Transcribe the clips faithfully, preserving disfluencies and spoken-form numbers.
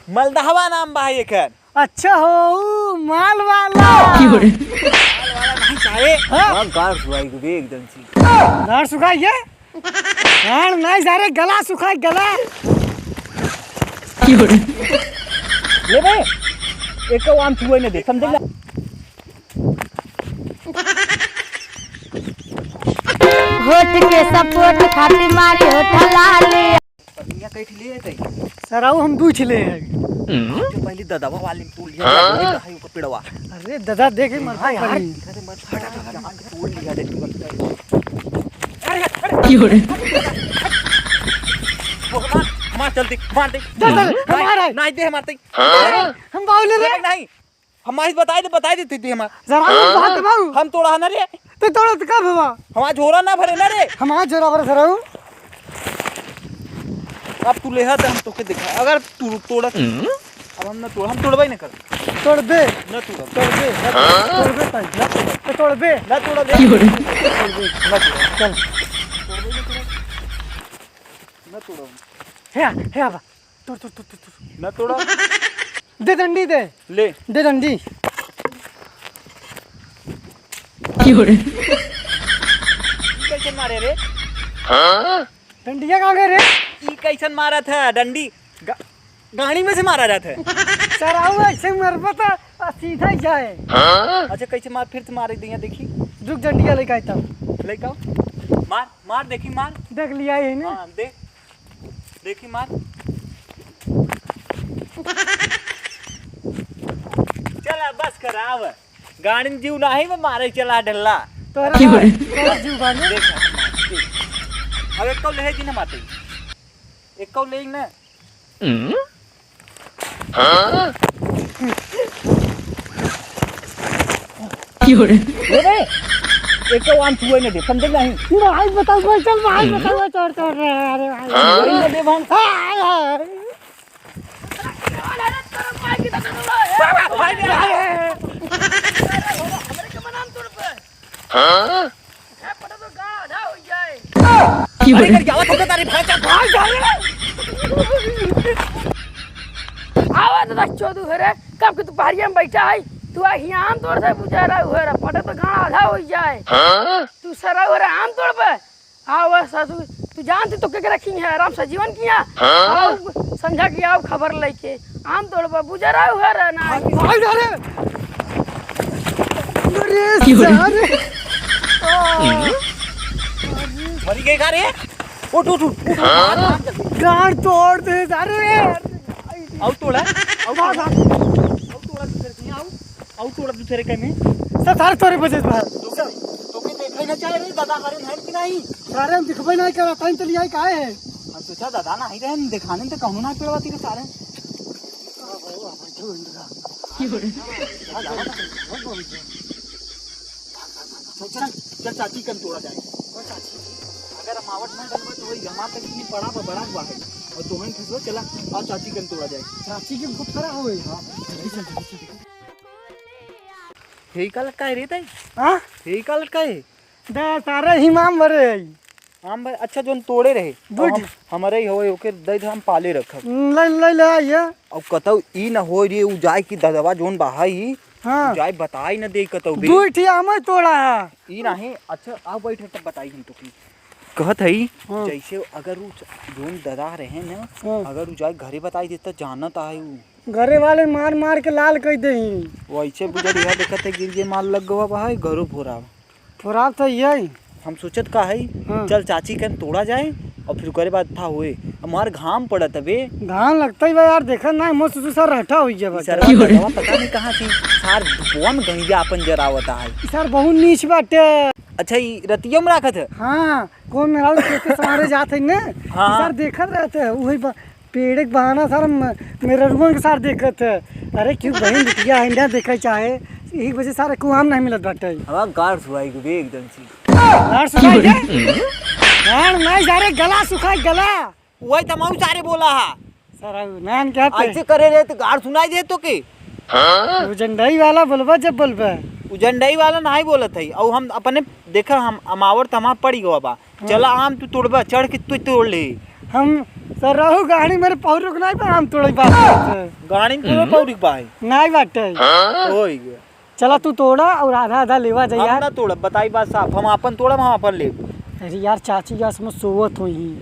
मलदहवा नाम बा एकर। अच्छा हो, ऊ माल वाला। माल वाला नहीं सारे। हाँ? हाँ, गाड़ सुखाई के एकदम से। गाड़ सुखाई के? गाड़ नहीं सारे, गला सुखाई, गला। ले बे, एको आम छुए न दे, समझे ना? होठ के सपोर्ट खातिर मारी होठ लाली। पत्नियाँ कई ठे ले तई? सरऊ हम दुइ ठे ले हैं। जो पहली ददवा वाली तोड़ लिया, हाँ? ददवा है ऊपर पेड़वा। अरे दादा देखे मर हाँ यार। अरे मत हट, हट, हट, हट, तोड़ लिया रे तू। अरे, अरे, क्यों रे? वो मार, मार जल्दी, मार दे। दे, दे, दे, नहीं, हमारा है। नहीं दे, मार दे। हाँ? हम बाहुले रे। नहीं, हमारी बताई दे, बताई देती थी हमार। जरा हम बात बाबू। हम तोड़ा ना रे। तो तोड़ा तो का बाबा? हमार झोरा ना भरे ना रे। हमार झोरा भरे सरऊ। अब तू लेहा तो हम तोके दिखा। अगर तू तोड़ा, हम्म? अब हम ना तोड़, हम तोड़बे ना कर। तोड़ दे। ना तोड़। तोड़ दे। ना तोड़। तोड़ दे ताई। ना तोड़। तो तोड़ दे। ना तोड़ दे। क्यों रे? तोड़ दे। ना तोड़। चल। तोड़ दे ना तोड़। ना तोड़। हे आ, हे आबा। तोड़, तोड़, तोड़, तोड़, तोड़। ना तोड़ा। दे डंडी दे। ले। दे डंडी। क्यों रे? ई कैसे मारे रे? हाँ? डंडिया कहाँ गए रे? ई कैसन मारा था डंडी? गा-, गाड़ी में से मारा जाता है। सरऊ ऐसे मरबा तो आ सीधा ही जाए। हाँ? अच्छा, कैसे मार, फिर से मार दिया, देखी। रुक, डंडिया लेके आई तब। लेके आओ। मार, मार, देखी, मार। देख लिया ये ना। हाँ, दे। देखी, मार। चला, बस कर, आव। गाड़ी में जीव नाही, मैं मारे चला डल्ला। तोरा, तोरा जीव बाने। देख, देख। अब एक कौ ले है जी ना मारते। एक कौ ले ना। हम्म? हाँ? क्यों रे? ए बे, एको आम छुए न दे, समझे नहीं? भाई बताओ, भाई चल, भाई बताओ, चोर, चोर रे, अरे भाई। हाँ? छुए न दे, भाई। हाँ, हाँ। हाँ? अरे, करके आवत होता तारी भाई, भाग जा रे। आवा दादा चोदू घरे, कब के दुपहरिया में बैठा है, तू आ हियाँ आम तोड़ से बुझा रहा है, पटे तो गाँव आधा होइ जाए। हाँ? तू सरा घरे आम तोड़ पे, आवा सा तू, तू जानती तो के रखी है, आराम से जीवन किया। हाँ? आओ, संझा की आओ खबर लेके, आम तोड़ पे बुझा रहा है ना। भाग जा रे। अरे सारे। मरी गए का रे? उठ, उठ, उठ, उठ, उठ, हाँ? मार, मार, जल्दी। गाड़ तोड़ दे, अरे। आउ तोड़ा, आउ तोड़ा, आउ तोड़ा दूसरे के, आउ, आउ तोड़ा दूसरे के में। सब सारे तोरे वजह से। तो के, तो के देखे ना चाहे रे, दादा हरे हैं कि नहीं? सारे हम दिखबे नहीं करा, टाइम तो लिया ही काहे है? अच्छा, दादा नहीं रहे, दिखाने तो कहूँ ना पेड़वा तीरे सारे। चल, चल, चल, चाची कन तोड़ा जाए। अगर हम आवत ना डलबा तो वही हमार तक नहीं पड़ा, बड़ा हुआ है। और तोहन खसबा, चला, और चाची कन तोड़ा जाए। चाची के बहुत खरा हो गई। हाँ, जल्दी चल, जल्दी चल। हे का लटका है रे ताई? हाँ? हे का लटका है? दे, सारे ही माम भरे है। आम भाई, अच्छा, जोन तोड़े रहे, बुझ। अब हम, हमरे ही होए, ओके दे दे, हम पाले रखब। ले, ले, ले आइए। अब कतौ ई न होए रे, उ जाए कि ददवा जोन बहाई, हाँ। उ जाए बताई न दे कतौ बे। दुइ ठे आम ही तोड़ा है। ई नहीं, अच्छा, आओ बैठ, तब बताई हम तो की। कहत हई, हाँ। जैसे अगर उ च-, जोन ददा रहे न, हाँ। अगर उ जाए घरे बताई देता, जानत आहे उ। घरे वाले मार मार के लाल कइ देही। वैसे बुझल इहा देखत है, गिर के माल लग गवा बा है, घरो फोरा। फोरा तो यही। हम सोचत का है, हाँ। चल चाची कन तोड़ा जाए और फिर ओकरे बाद था हुए। हमार घाम पड़त बे। घाम लगता ही बा यार, देखत ना, मस्त तू सार हटा हुई गया बा। सार दवा पता नहीं कहाँ से, सार धुपवा में गंगिया अपन जरावत है। ई सार बहुत नीच बाटे। अच्छा, ई रतिया में राखत है? हाँ, कौन मेहरारू खेते संवारे जात है ना, हाँ। ई सार देखत रहते हैं, वही बा-, पेड़े के बहाना सार म-, मेहररुअन के सार देखत है। अरे क्यों बहन बिटिया है, ना देखे चाहे, यही वजह सार कुआम नहीं मिलत बाटे। हवा गाड़ सुआई के बे एकदम से। गाड़ सुआई के? गाड़ नहीं सारे, गला सुखाई गला। वही तमाऊ सारे बोला हा। सारा नान क्या ते? ऐसे करे रहे तो गाड़ सुनाई दे तो के? हाँ? वो झंडाई वाला बोलबा जब बोलबा। वो झंडाई वाला नहीं बोलत है। और हम अपने देखा, हम अमावर तो हमार पड़ी गवा बा। हाँ। चला आम तू तोड़बा, चढ़ के तू तोड़ ले। हम सरऊ गाड़ी मेरे पौरुक नाहीं बा, आम तोड़े बात करत है। गाड़ी में तोड़े पौरुक बा है? नाहीं बाटे। हाँ? होई गया। चला तू तोड़ा और आधा आधा लेवा जा हम यार। ना तोड़ब, बताई बात साफ, हम आपन तोड़ब, हम आपन लेब। अरे यार, चाची के असमत सोवत होई।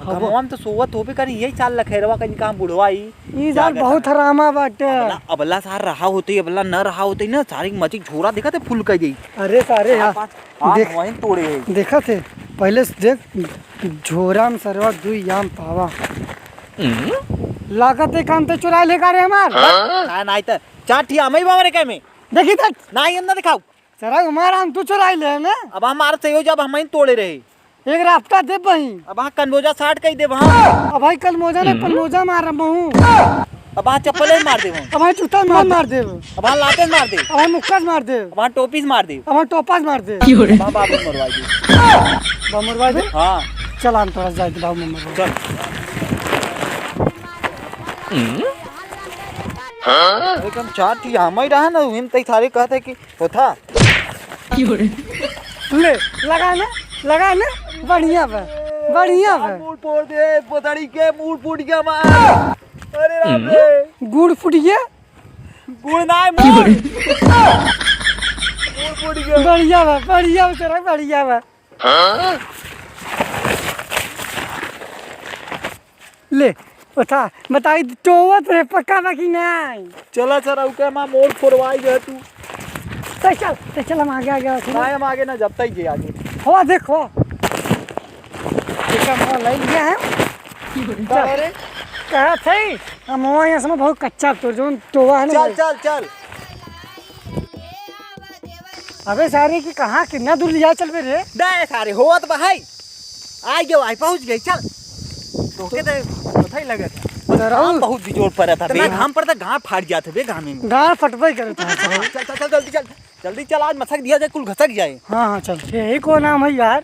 गमवा में तो सोवत होबे करी, यही साल लखेरवा कहीं कहाँ बुढ़वा ई ई साल जागत बहुत है। हरामा बाटे। अबला, अबला सार रहा होते, अबला न रहा होते ना, सारी मची झोरा देखा थे फुल कर जाई। अरे सारे यार, आज देख, वहीं तोड़े है। देखा थे, पहले से देख, झोरा में सरवा दुई आम पावा। लागत है काम तो चुराई ले का रे हमार। हाँ, नाहीं तो चार ठी आम ही बा हमरे कहे में। देखी तक। नाहीं, हम ना दिखाऊ। सरऊ हमार आम तू चुराई ले ना। अब हमार से हो जब हम ही तोड़े रहे। एक रास्ता दे बही। अब हाँ कनबोजा साठ कही देब हाँ। अब भाई कनबोजा ने पनबोजा मार महू। अब हाँ चप्पल ही मार देब हम। अब हाँ जूता मार, मार देब। अब हाँ लाते मार देब। अब हाँ मुक्का से मार देब। अब हाँ टोपी से मार देब। अब हाँ टोपा से मार देब। अब हाँ बाबू मरवा दे। बाबू मरवा दे? हाँ। चल हम तोरा जाए दे बाबू मरवा। चल। अरे कम चार ठी हम ही रहा ना, उहिम तई सारे कहते कि होता। ले, लगा ना, लगा ना, बढ़िया बा, बढ़िया बा। मूड़ फोड़ दे, पतड़ी के मूड़ फूट गया मार। अरे राम रे। गुड़ फूट गया? गुड़ ना है, मूड़। मूड़ फूट गया। बढ़िया बा, बढ़िया बा, तेरा बढ़िया बा। ले, उठा, बताई, टोवत रहे, पक्का बा कि नाहीं? चला सरऊ के माँ मोर फोड़वाई गए तू। तो चल, तो चल, हम आगे, आगे, आगे। नाहीं, हम आगे ना, जब तक जे आगे। हो, देखो। ये का मोर लई गया है? का चल। रे? कहा थे, हम वहाँ यहाँ से बहुत कच्चा तोड़, जोन टोवा है ना चल, वो। चल, चल। अबे सारे की कहाँ, कितना दूर लिया चल बे रे? दे सारे, होत बा है। आ गयो, आई पहुँच गई, चल। तोके तो पता ही लगत है। तो रहू। घाम बहुत बिजोड़ पड़त है बे। इतना घाम पड़त है, गाँड़ फाट जात है बे घामे में। गाँड़ फटबे करत है। हाँ, चल, चल, चल, जल्दी चल। जल्दी चल, आज मसक दिया जाए, कुल घसक जाए। हाँ, हाँ, चल। यही को नाम है यार?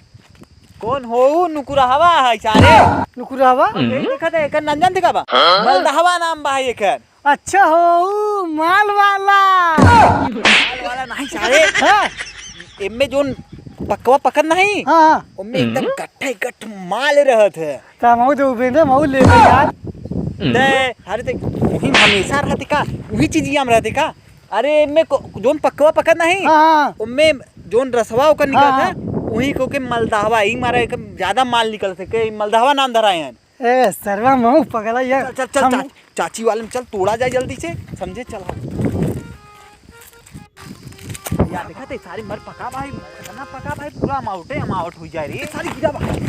कौन हो? उ नुकुरहवा है सारे। नुकुरहवा? यही देखत है, एकर नंजन दिखा बा। हाँ? मलदहवा नाम बा है एकर। अच्छा हो, उ माल वाला। माल वाला नहीं सारे। हाँ। एमे जोन पकवा पकड़ नहीं, हाँ, हाँ। ओमे एकदम गट्ठे गट्ठ माल रहत है। त हमहू तो उबे दे, हमहू लेबे यार। ते, अरे ते, वही हमेशा रहते का? वही चीजिया में रहते का? अरे एमे को-, जोन पकवा पकड़ नहीं, हाँ, हाँ। ओमे जोन रसवा ओकर निकलत हाँ, है, हाँ। वही को के मलदहवा, ई मारा एक ज्यादा माल निकल सके, मलदहवा नाम धराए हैं। ए, सरवा महू पगला ये। चल, चल, चल, हम चा-, चाची वाले में चल, तोड़ा जाए जल्दी से, समझे, चल। यार, देखा ते सारे मर पका भाई, इतना पका भाई, पूरा अमाउंटे अमाउंट हो जाए रे, सारी गिरा भाई।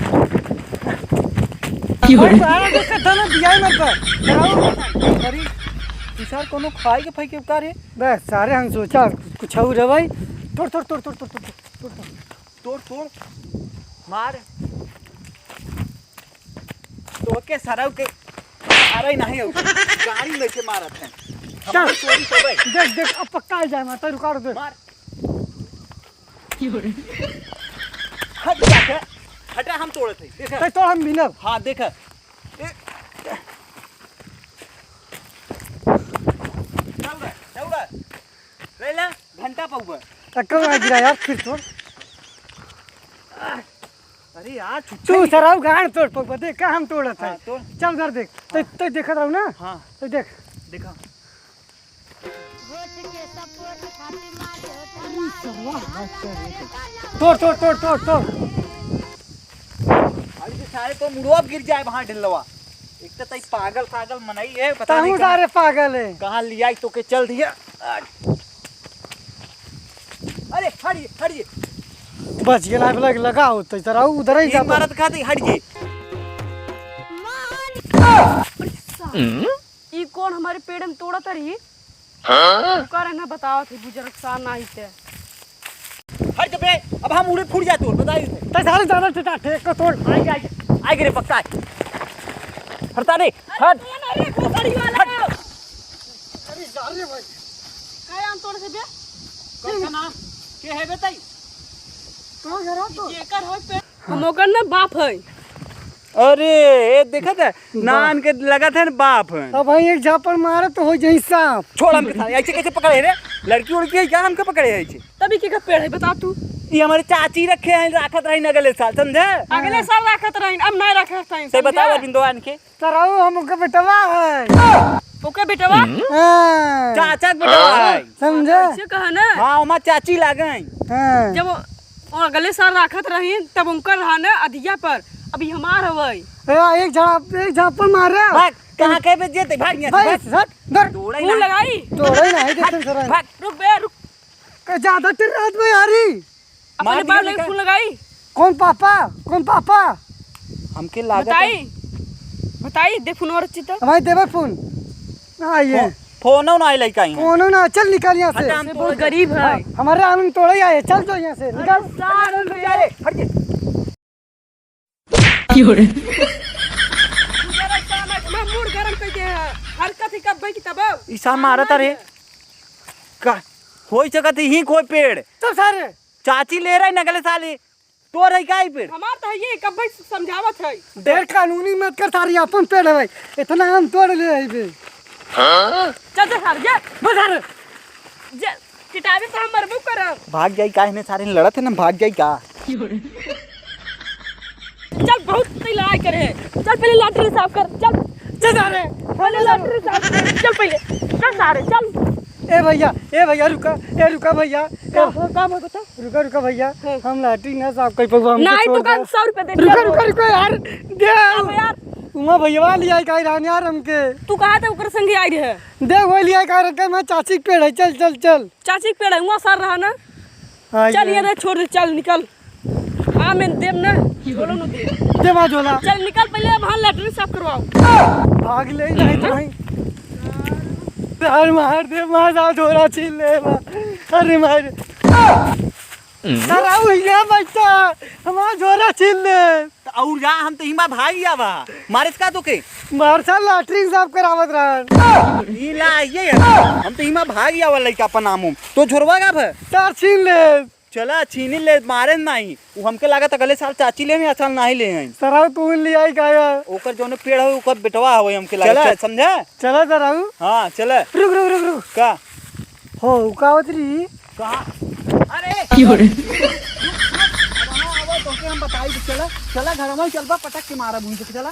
की हो रे? सारा देखा था ना, बियाह मत कर। अरे, ई सार कोनो खाए के फाई के का रे? बस, सारे हम सोचा कुछ और है भाई। तोड़, तोड़, तोड़। तोड़, तोड़। मार। तोके सरऊ के मारे नहीं हो। गाड़ी में से मारत है। हम चल। चोरी कर रहे। देख, देख, अब पक्का आ जाए, माता रुका दे। मार। हट जा, हटा, हम तोड़त है। देख। तै तोड़, हम मिलब। हाँ, देख। ए। चल रे, चल रे। ले ले, घंटा पउबा। एक्को ना गिरा यार, फिर तोड़। अरे यार, छुच्छा तू ही सरऊ गांड तोड़ पउबा, देख का हम तोड़त है। हाँ, तोड़। चल उधर देख, हाँ। तो, तो देखत रहू ना। हाँ। तो देख। देखा। तोड़, तोड़, तोड़, तोड़, तोड़। अरे ये सारे तो मुड़वा गिर जाए वहाँ ढिल्लवा। एक तो तई पागल, पागल मनई है, पता नहीं कहाँ, सारे पागल है। कहाँ लिया तो के चल दिया। अरे हटिए, हटिए। बच गेला, लग-, लगा हो तो इधर आओ, उधर ही एक जा तो। मारत खाते, हटिए। ई कौन हमारे पेड़ में तोड़त रही? हाँ? कर ना बतावत है, बुजुर्ग सान नाही ते। हट बे, अब हम उड़े फूट जाए तोर, बताई थे। ते सारे ज्यादा टटा ठेक को तोड़। आइए, आइए, आइए रे, पक्का है। हटता नहीं, अरे हट। कौन है रे, खोपड़ी वाला? हट। अरे, जा रे भाई। काय आम तोड़ से बे? कौन सा नाम? के है बे तई? कहाँ घर है तो? जेकर हो पे। हम ओकर ना बाप है। अरे, ये देखत है? बा- नान के लगत है ना बाप है। अब भाई एक झापड़ मारे तो हो जाई सांप। छोड़ हमके साले, ऐसे कैसे पकड़े रे? लड़की उड़की है क्या हमके पकड़े है ऐसे? तभी के का पेड़ है, बता तू। ई हमरे चाची रखे हैं, राखत रही अगले साल, समझे? अगले साल राखत रही, अब नहीं रखत रही, से समझे? बताओ अरविंदवा इनके। सरऊ, हम ओके बेटवा है। ओके बेटवा? हाँ। चाचा के बेटवा है। समझे? ऐसे कहा ना। हाँ, ओमा चाची लागे हैं। हाँ। जब वो अगले साल राखत रही, तब उनकर रहा ना अधिया पर, अभी हमार हवै। ए, एक झाप-, एक झापड़ मारे। भाग, कहाँ के बे जेते, भाग यहाँ से, भाई, भाग। हट, धर। तोड़े फूल ना। लगाई। तोड़े ना, है जैसे भाग, सरऊ। भाग। रुक बे, रुक। का ज्यादा तेरे रात में यारी। अपने मार बाप दिया लगे का? फोन लगाई। कौन पापा? कौन पापा? हमके लागत बताई, है। बताई, दे फोन और अच्छी तो। हमारे देवे फोन। हाँ, ये। फो-, फोनो ना आइल है कहीं। फोनो ना, चल निकल यहाँ से। हटा, हम ये बहुत तोड़े गरीब है। हाँ, हमारे आनंद तोड़े आए, चल तो यहाँ से, निकल। अरे, सारे हट जा रे, हट जा। की हो रे? तू जरा काम है, मैं मूड गरम कर दे है। हरकत ही कब भाई की तब? ई साल मारत रे। का? होई सकत ही कोई पेड़। तब सारे। चाची ले रही नगले साली। तोर है का ई पेड़? हमार तो है ये, कब भाई समझावत है। ढेर कानूनी मत कर, सारी अपन पेड़ है भाई। इतना हम तोड़ ले है बे। चल, चल, सारे, जा। बस सारे। जा, किटावे तो हम मरबो करब। भाग जाई का, इन्हें सारे लड़त है ना, भाग जाई का? चल, बहुत लड़ाई करे। चल, पहले लैट्रिन साफ कर, चल। चल सारे। पहले लैट्रिन साफ कर, चल पहले। चल सारे, चल। ए भैया, ए भैया, रुका, ए रुका भैया। का ए हो, का हो, बता। रुका, रुका भैया, हाँ। हम लैट्रिन ना साफ कर पाऊँ, हमको नहीं, छोड़ तू का दे। सौ रुपया दे, रुका, चल। रुका, रुका यार, दे। अब यार। उमा भैया ले आई का रहन यार हमके। तू कहा था ओकर संगे आई रहे? दे, वो ले आई का रहन, मैं चाची के पेड़ है, चल, चल, चल। चाची के पेड़ है, वहाँ सर रहा ना। हाँ, चल, ये ये रे, छोड़ दे, चल, निकल। हाँ, मैं देम ना, झोलो न दे। दे बा झोला। चल, निकल, पहले वहाँ लैट्रिन साफ करवाओ। भाग ले, नहीं तो नहीं। यार, मार दे, मार दे, झोला छीन ले बा। अरे, मार। सर, आओ, ये बच्चा, हमारा झोला छीन ले। त और जा, हम तो हिमा भाग गया बा। मारे का तो के? मार साल लैट्रिन साफ करावत रहन। ई ला, ये है। हम तो हिमा भाग गया बा लइका अपन नाम उम। तो झोरवा का भ? सर छीन ले। चला, छीनी ले, मारे नहीं। उ हमके लागत अगले साल चाची ले में, असल नहीं ले हैं। सरऊ तू ले आई का यार? ओकर जौने पेड़ है, ओकर बेटवा हवे हमके लागत। चला। चल, समझा? चला सरऊ। हाँ, चला। रुक, रुक, रुक, रुक। का? हो, उ का होत रही? कहाँ? अरे! की हो रे? अब हाँ, आवा, तोके हम बताई, चला, चला घर में, चल बा, पटक के मारा भूमि से, चला।